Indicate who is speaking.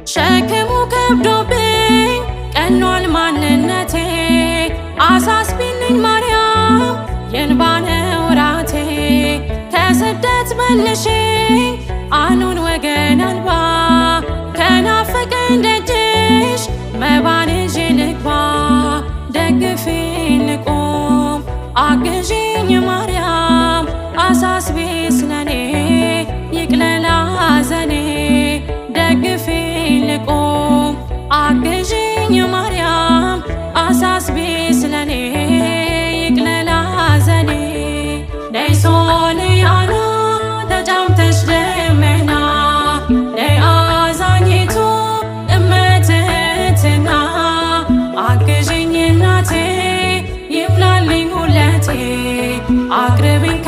Speaker 1: ሸክሙ ከብዶብኝ ቀኗል ማንነቴ፣ አሳስቢልኝ ማርያም የእንባ ነው ራቴ። ከስደት መልሽኝ አኑን ወገን አልባ፣ ከናፈቀኝ ደጅሽ መባን ይዤ ልግባ። ደግፊኝ ልቁም አግዢኝ ማርያም፣ አሳስቢ ስለኔ ይቅለል ሐዘኔ። ደግፊኝ ልቁም አግዢኝ ማርያም፣ አሳስቢ ስለኔ ይቅለል ሐዘኔ። ነይ ሶልያና ተጫምተሽ ደመና፣ ነይ አዛኝቱ እመትህትና፣ አግዢኝ እናቴ ይሙላልኝ ሁለቴ፣ አቅርቢኝ።